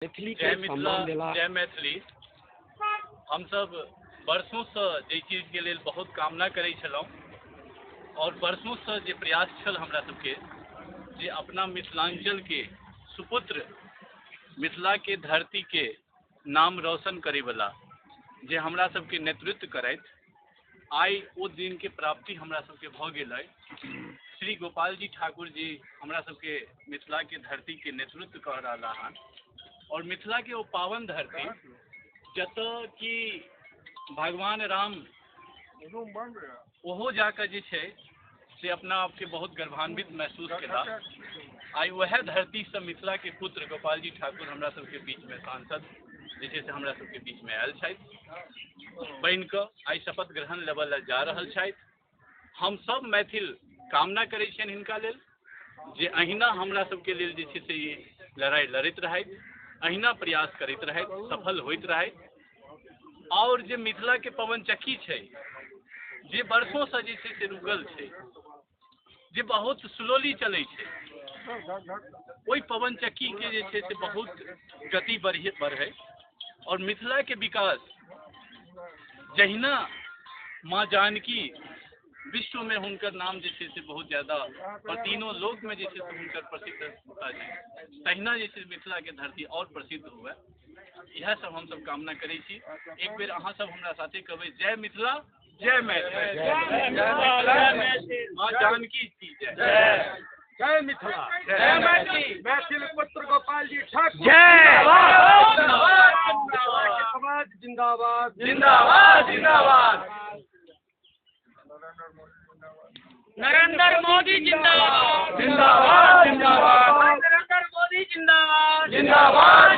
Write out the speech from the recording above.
मैथिली जय के मिथिला, सम्मान देला। जय मैथिली। हमसब वर्षोंसँ जाहि चीजके लेल बहुत कामना करै छलहुँ और वर्षोंसँ जे प्रयास छल हमरा सबके जे अपना मिथिलांचलके सुपुत्र, मिथिलाके धरतीके नाम रोशन करैवला जे हमरा सबके नेतृत्व करैत, आइ ओ दिनके प्राप्ति हमरा सबके भऽ गेल अइ। श्री गोपाल जी ठाकुर जी हमरा सबके मिथिलाके धरतीके नेतृत्व कऽ रहला हन और मिथिलाके ओ पावन धरती जतऽ कि भगवान राम ओहो जाकऽ जे छै से अपना आपके बहुत गर्वान्वित महसूस केला, आइ वएह धरतीसँ मिथिलाके पुत्र गोपाल जी ठाकुर हमरा सबके बीचमे सांसद जे छै से हमरा सबके बीचमे आयल छथि, बनि कऽ आइ शपथ ग्रहण लेबऽ लए जा रहल छथि। हम सब मैथिल कामना करै छियनि हिनका लेल जे अहिना हमरा सबके लेल जे छै से ई लड़ाइ लड़ैत रहथि, अहिना प्रयास करैत रहथि, सफल होइत रहथि। और जे मिथिलाके पवन चक्की छै जे वर्षोंसँ जे छै से रुकल छै, जे बहुत स्लोली चलै छै, ओहि पवन चक्कीके जे छै से बहुत गति बढ़ै और मिथिलाके विकास जहिना माँ जानकी विश्व में हुनकर नाम जे छै से बहुत ज्यादा और तीनों लोक में जे छै से हुनकर प्रसिद्ध छै, तहिना जे छै मिथिलाके धरती और प्रसिद्ध हुए, इएह सब हमसब कामना करै छी। एक बेर अहाँ सब हमरा साथे कहबै जय मिथिला, जय मैथिली, माँ जानकी की जय। जय मिथिला, जय मैथिली, मैथिल पुत्र गोपाल जी ठाकुर जय। समाज जिंदाबाद, जिंदाबाद, जिंदाबाद। नरेंद्र मोदी जिंदाबाद, जिंदाबाद, जिंदाबाद। नरेंद्र मोदी जिंदाबाद, जिंदाबाद।